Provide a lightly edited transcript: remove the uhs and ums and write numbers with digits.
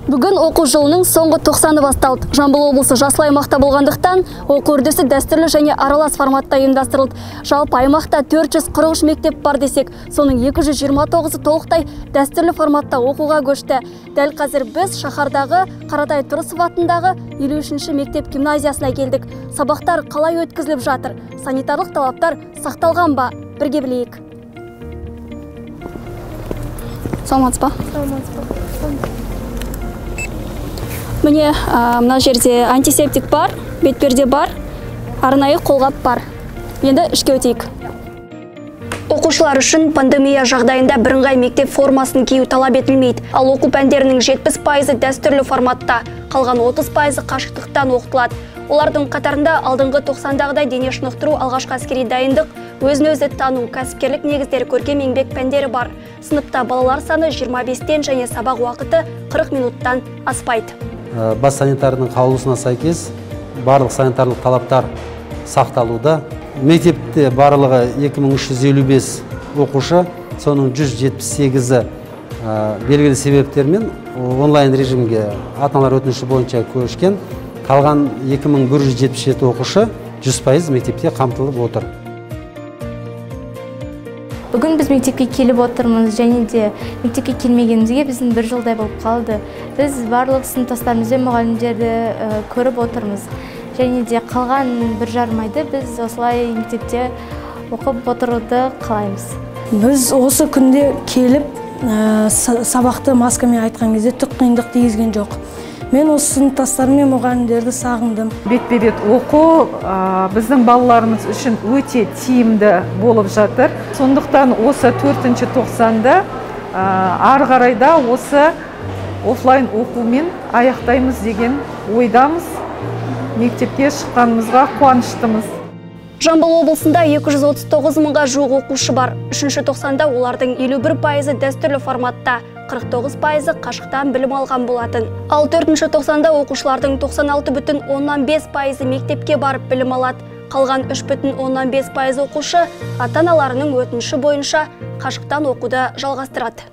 Бүгін оқу жылының соңғы 90-ы басталды. Жамбыл облысы жасыл аймақта болғандықтан оқу үрдісі дәстүрлі және аралас форматта ұйымдастырылды. Жалпы аймақта 443 мектеп бар десек, соның 229-ы толықтай дәстүрлі форматта оқуға көшті. Дәл қазір біз шаһардағы Қаратай Тұрысов атындағы 53-ші мектеп гимназиясына келдік. Сабақтар қалай өткізіліп жатыр? Санитарлық талаптар сақталған ба? Бірге білейік. Саламатсыз ба? Саламатсыз ба? Міне, мына жерде антисептик бар, бетперде бар, арнайы қолғап бар. Енді ішке өтейік. Оқушылар үшін пандемия жағдайында бірыңғай мектеп формасын кию талап етілмейді. Ал оқу пәндерінің 70% дәстүрлі форматта, қалған 30% қашықтықтан оқытылады. Олардың қатарында алдыңғы 90-дағыдай дене шынықтыру, алғашқы әскери дайындық, өзін-өзі тану, кәсіпкерлік негіздері, көркем еңбек пәндері бар. Сыныпта балалар саны 25-тен және сабақ уақыты 40 минуттан аспайды. Бас санитардың қаулысына сәйкес барлық санитарлық талаптар сақталуда. Мектепте барлығы 2355 оқушы, соның 178-і белгілі себептермен онлайн режимге ата-аналар өтініші бойынша көшкен. Қалған 2177 оқушы 100% мектепте қамтылып отыр. Бүгін біз мектепке келіп отырмыз, және де мектепке келмегенімізге біздің бір жылдай болып қалды. Біз барлық сыныптастарымыз бен мұғалімдерді көріп отырмыз. Және де қалған 1,5 айды біз осылай мектепте оқып отыруды қалаймыз. Біз осы күнде келіп сабақты маскамен айтқан кезде түк қиындық тигізген жоқ. Мен осы сыныптастарым мен мұғалімдерді сағындым. Бетпе-бет оқу біздің балаларымыз үшін өте тиімді болып жатыр. Сондықтан осы 4-ші тоқсанда ары қарай да осы офлайн оқумен аяқтаймыз деген ойдамыз. Мектепке шыққанымызға қуаныштымыз. Жамбыл облысында 239 мыңға жуық оқушы бар. 3-ші тоқсанда олардың 51% дәстүрлі форматта, 49% қашықтан білім алған болатын. Ал 4-ші тоқсанда оқушылардың 96,5% мектепке барып білім алады. Қалған 3,5% оқушы ата-аналарының өтініші бойынша қашықтан оқуды жалғастырады.